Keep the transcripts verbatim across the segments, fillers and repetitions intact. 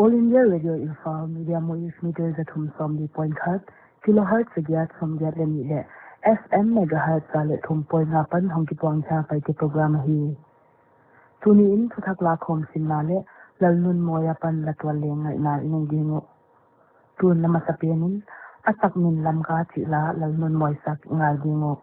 All India Radio Imphal, medium wave meter za thum sawmli point khat, kilohertz za giat sawmgiat leh nih leh F M megahertz za leh thum point nga pan hong kipuang chiangpaite program ahi. Tuni in thuthak lakhawm simna leh Lalnunmawi apan la tual leng ngaihna i nei ding uh. Tun la masapen in, a tak min Lamka chih la Lalnunmawi sak i ngai ding uh.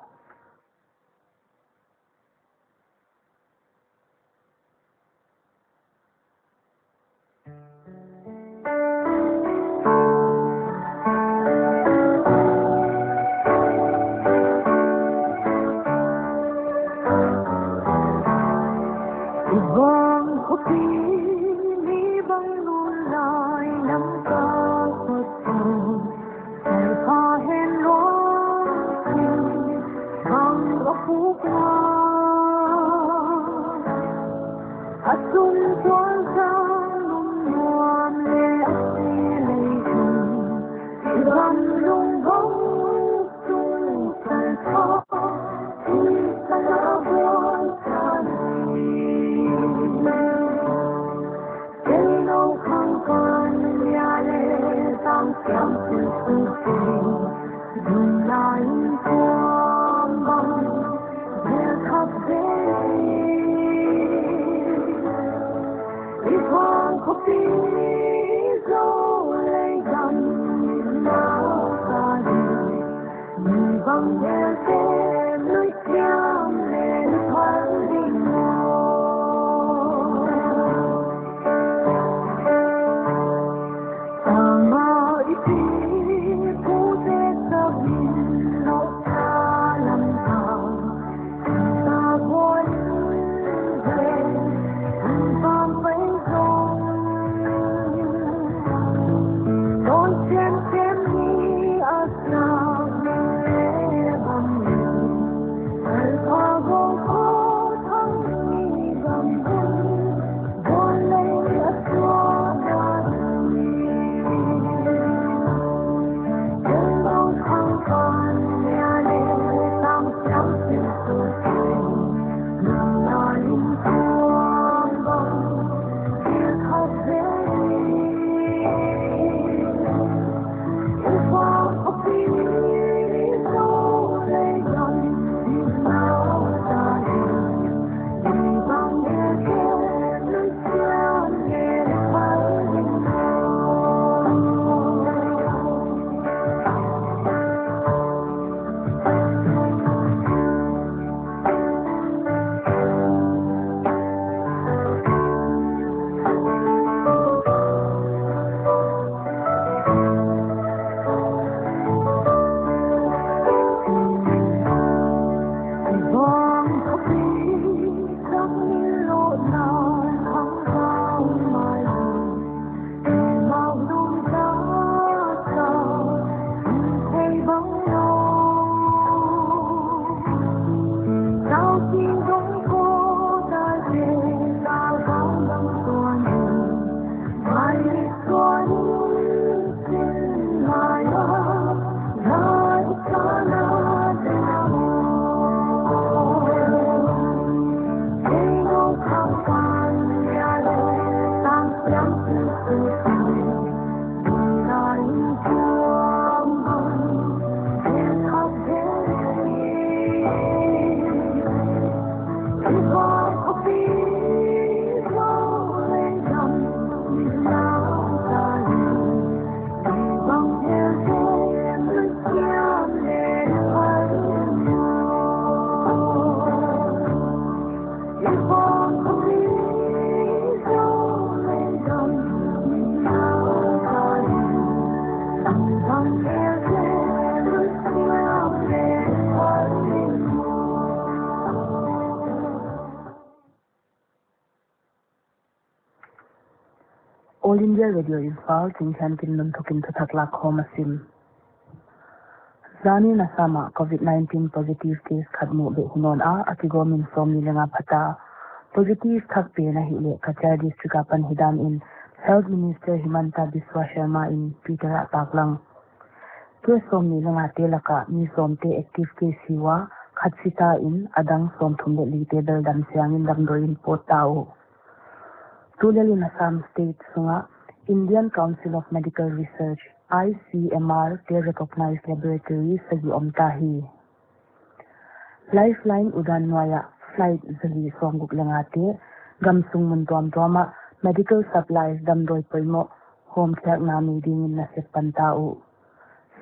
Ivang khopi mi bang lun lai Lamka khut. Salpha hen luang bang a puk na. A sun tual zang lum nuam leh a si lei zung. I gam lung bang sung salpha. I salpha buang sa. Kei nou khang kan lia leh tang siam tu tu tu. Dun lai in tuam bang vel khap zel. I vang khopi zo lei gam nau ka di. Mi bang vel te lui thiam leh phal ding maw. Tangma i pi pute sabin lo ta lam ta. Ta buan ve, an pam pai zong. Ton sian sian ni a sa ve bang. Salpha gong ko thang ni gam bun. All India Radio Imphal, Chingthiankim Nunthokin thuthak lakhawm a sim. Zanin Assam ah covid nineteen positive case khat mu beh hi nawn a, a kigawm in sawmnih leh nga pha ta. Positive thak pen ahihleh Cachar District apan hi dan in Health Minister Himanta Biswa Sharma in Twitter ah taklang. Case sawmnih leh nga te laka mi sawm te active case hi ua, khat si ta in a dang sawmthum leh li te bel dam siang in damdawi in pawt ta uh. Tulel in Assam State sunga Indian Council of Medical Research, I C M R te recognised laboratory sagih om ta hi. Lifeline Udan nuai ah flight zali sawmguk leh nga te gamsung mun tuamtuam ah medical supplies damdawi poimoh hawmkhiakna nei dingin nasep pan ta uh.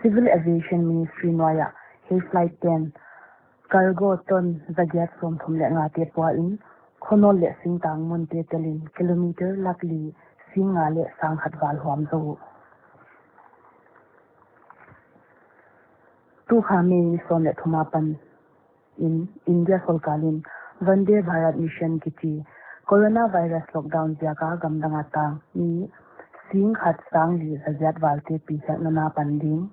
Civil Aviation Ministry nuai ah hiai flight ten cargo ton zagiat sawmthum leh nga te pua in, khonol leh singtang mun te telin kilometer lakli singnga leh sangkhat val huam zou uh. Tukha May ni sawm leh thum apan in India sorkar in Vande Bharat Mission kichi coronavirus lockdown ziaka gamdang a tang mi singkhat sangli zagiat val te pi hiakna na pan ding.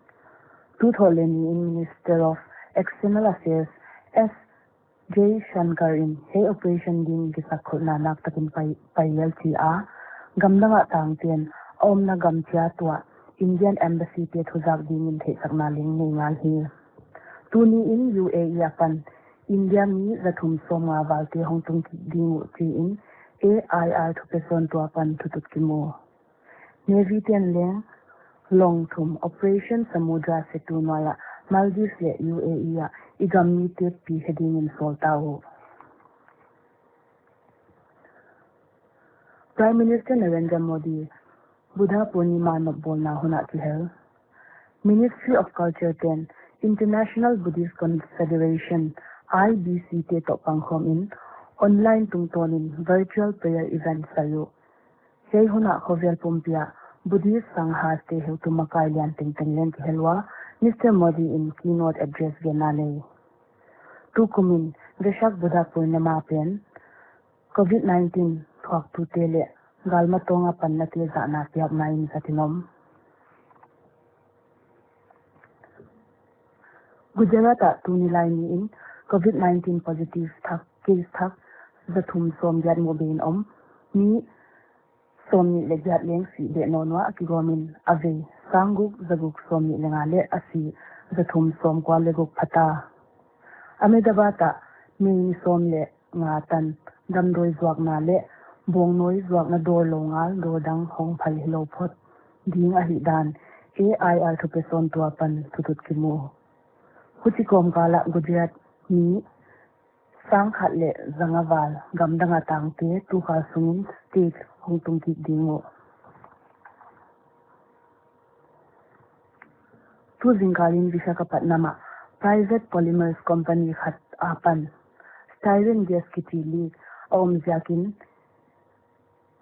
Tu thaw leh ni in Minister of External Affairs S Jaishankar in hiai operation ding kisakkhulhna naktakin pai, pai lel chi a, gamdang a tangten a omna gam chiat uah Indian Embassy te thuzak dingin theihsakna leng nei ngal hi. Tuni in U A E apan India mi zathum sawmnga val te hongtung kik ding uh chi in A I R thupesawntu apan thutut kimu. Navy ten leng long thum Operation Samudra Setu nuai ah Maldives leh U A E ah i gam mite pi khe dingin sawl ta uh. Prime Minister Narendra Modi Buddha Purnima nopbawlna hun ah kihel. Ministry of Culture ten International Buddhist Confederation, I B C te toh pangkhawm in online tungtawnin virtual prayer event sai uh. Hiai hun ah khovel pumpi ah Buddhist Sanghas te heutu makai lian tengteng leng kihel ua, Mister Modi in keynote address genna nei. Tukum in Vesak Buddha Purnima pen Covid nineteen thuaktute leh galmatawng a panna te zahna piakna in zat in om. Gujarat ah tuni lai ni in Covid nineteen positive thak, case thak zathum sawmgiat mu bei in om. Mi sawmnih leh giat leng si beh nawn ua a kigawm in a vei sangguk zaguk sawmnih leh nga leh a si zathum sawmkua leh guk pha ta. Ahmedabad ah May ni sawm leh nga tan damdawi zuakna leh bawngnawi zuakna dawr lou ngal dawr dang hong phal hilou phot ding ahihdan A I R thupesawntu apan thutut kimu. Huchi kawmkal ah Gujarat mi sangkhat leh zanga val gamdang a tangte tukha sungin state hongtung kik ding uh. Tu zingkal in Visakhapatnam ah private polymers company khat apan styrene gas kichi leak a om ziakin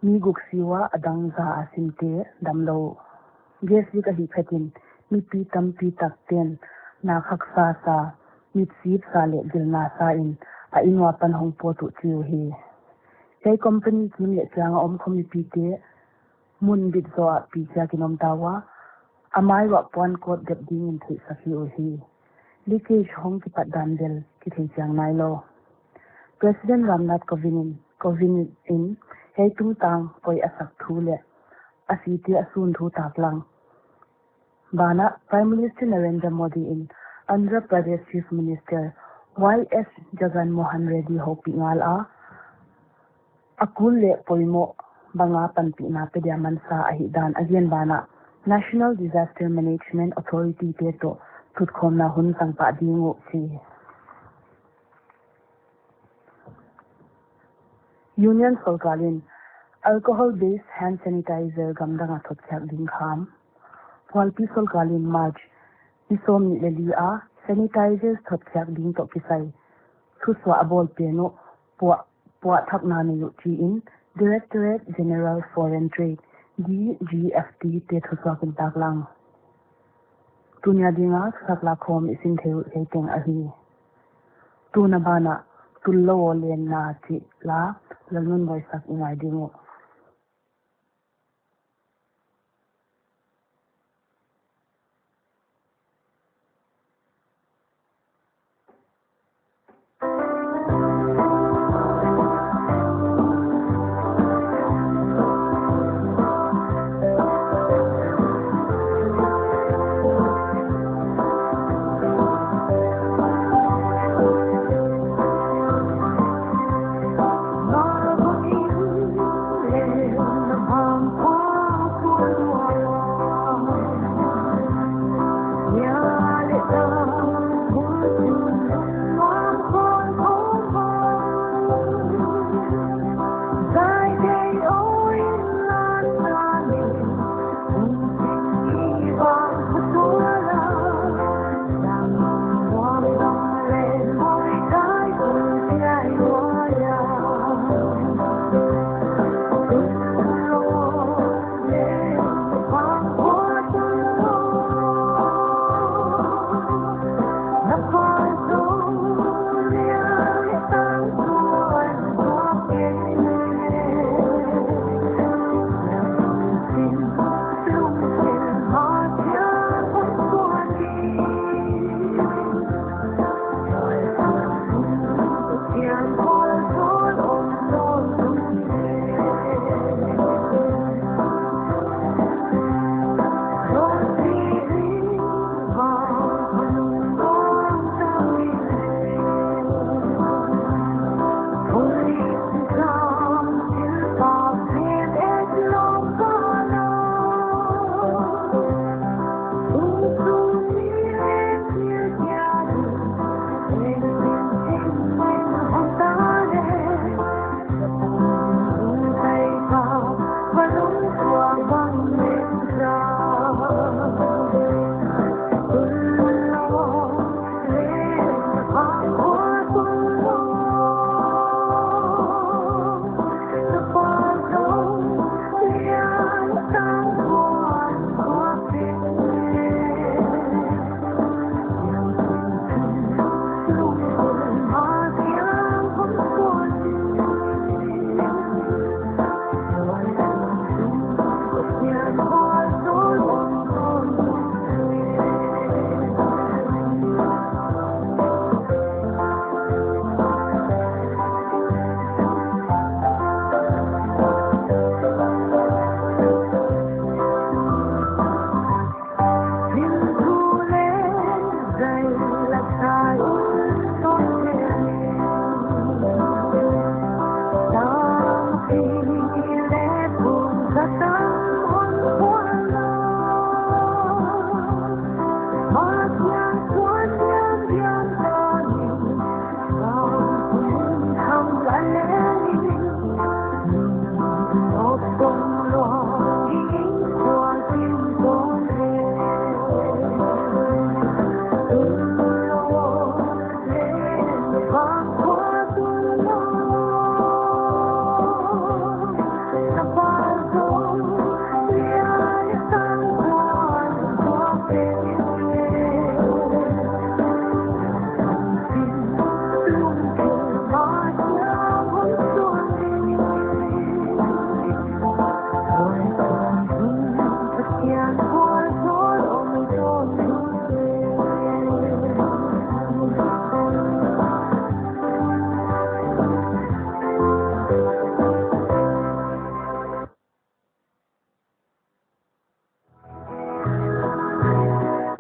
mi guk si ua, a dang za a simte damlou. Gas leak ahih phetin mipi tampi takten nak haksa sa, mitsip sa leh gilna sa in a inn ua pan hong pawt uh chi uhi. Hiai company kim leh chiang a om khawm mipite mun bit zaw ah pi khiak in om ta ua, a mai uah puan coat dep dingin theihsak hi uhi. Leakage hong kipat dan bel kithei chiang nailou. President Ramnath Kovind in, Kovind in hiai tungtang poi a sak thu leh a site a sun thu taklang banah Prime Minister Narendra Modi in Andhra Pradesh Chief Minister Y S Jagan Mohan Reddy houpih ngal a, a kul leh poimoh banga panpihna pe dia mansa ahihdan a gen banah National Disaster Management Authority te toh thutkhawmna hun zang pah ding uh chi. Union sorkar in alcohol based hand sanitizer gamdang a thotkhiak ding kham. Hualpi sorkar in March ni sawmnih leh li a sanitizers thotkhiak ding toh kisai thusuah a bawl pen uh puah, puahthakna nei uh chi in Directorate General Foreign Trade, D G F T te thusuak in taklang. Tuni a dinga saklak khawm i sim thei uh hiai teng ahi. Tuna banah Tullou Aw Lenna chih la Lalnunboi sak i ngai ding uh.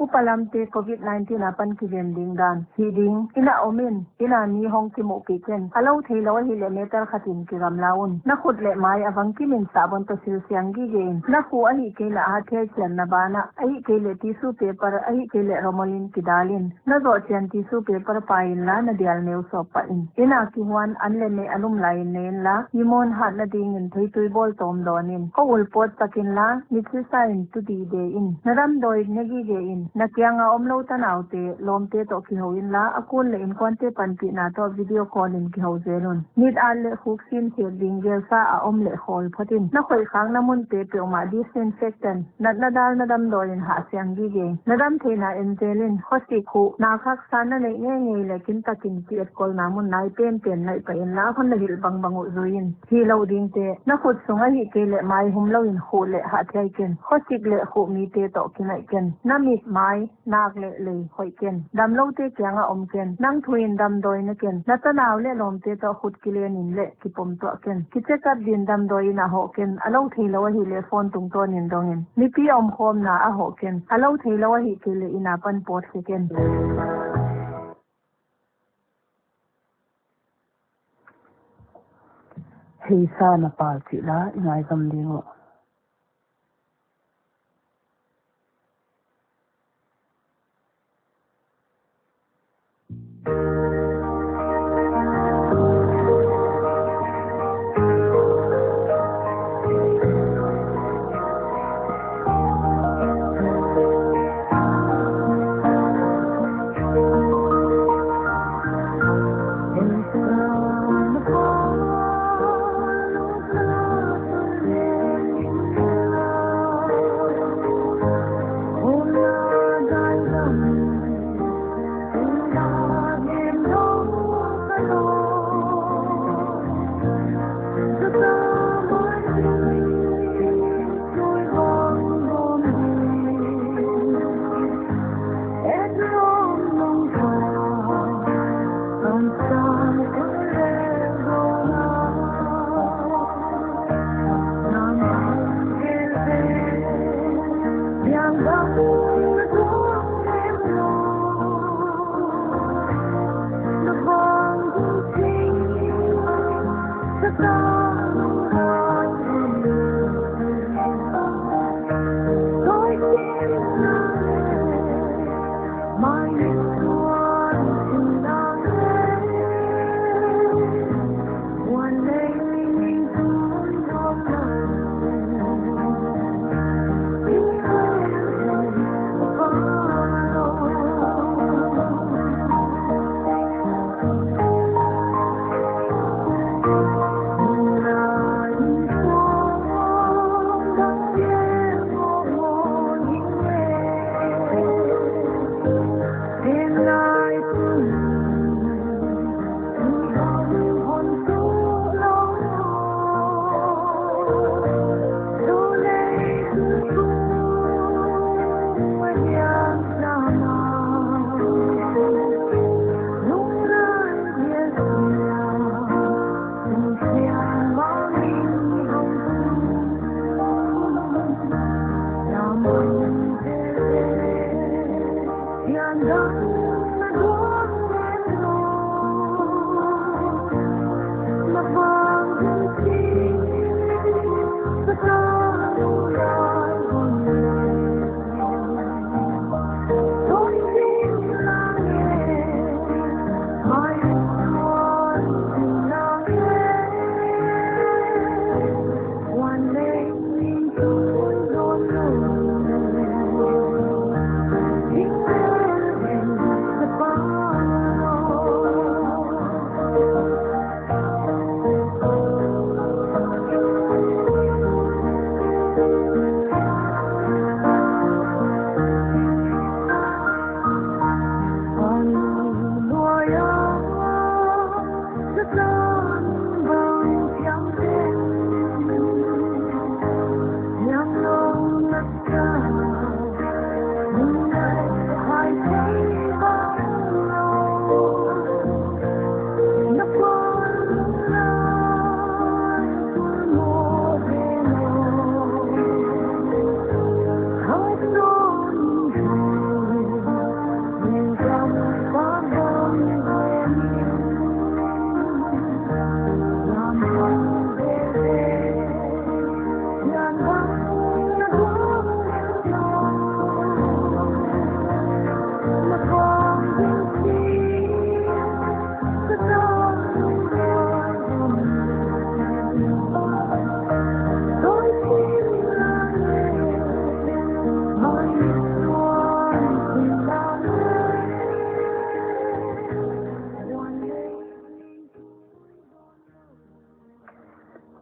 Upa lamte covid nineteen apan kiven ding dan. Hih ding, inn a om in, inn a mi hong kimuhpih ken. A lou theilou ahihleh meter khat in kigamla un. Na khut leh mai a vang kim in sabon toh sil siang gige in. Na khuh ahihkeileh hathiai chianna banah, ahihkeileh tissue paper, ahihkeileh rumal in kidal in. Na zoh chian tissue paper pah inla na dial neu sawp pah in. Inn a kihuan an leh meh a lum lai in ne inla, imun hatna dingin theitui bawl tawm dawn in. Kho ul pawt tak inla, mit sisa in tu dide in. Na damdawi ne gige in. Na kianga omlou tanaute, lawmte toh kihou inla, a kun leh inkuante panpihna toh video call in kihou zel un. Mit at leh khuk sin sek ding gelsa a om leh khawl phot in. Na khoihkhakna munte peuhmah disinfectant, natna dalna damdawi in hah siang gige. Na damtheihna en zel in, khosik, khuh, nak haksa na neih ngeingei leh kintakin ki-etkolna mun nai penpen naih pah inla, hon na hilh bangbang uh zui in. Hih louh dingte, na khut sung ahihkeileh mai humlou in khuh leh hathiai ken. Khosik leh khuh mite toh kinaih ken. Na mit, mai, nak leh lei hoih ken. Damloute kianga om ken. Nang thu in damdawi ne ken. Na tanau leh lawmte toh khut kilen in leh kipom tuah ken. Ki check up din damdawi in a hoh ken. A lou theilou ahihleh phone tungtawn in dong in. Mipi omkhawmna a hoh ken. A lou theilou ahihkeileh inn apan pawt khe ken. Heisa na pal chih la, i ngaidam ding uh.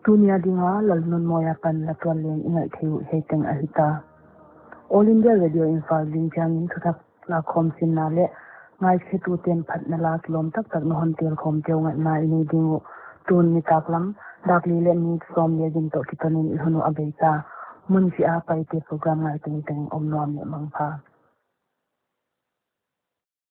Tuni a dinga Lalnunmawi apan la tual leng i ngaih theih uh hiai teng ahita. All India Radio Imphal ding chiangin thuthak lakhawm sinna leh ngaikhetuten phatna la kilawm taktak na hon telkhawmte uh ngaihna i nei ding uh. Tun nitaklam dak li leh minute sawmli a gin toh kiton in i hun uh a beita. Mun chih a Paite program ngai tengteng om nuam leh mangpha.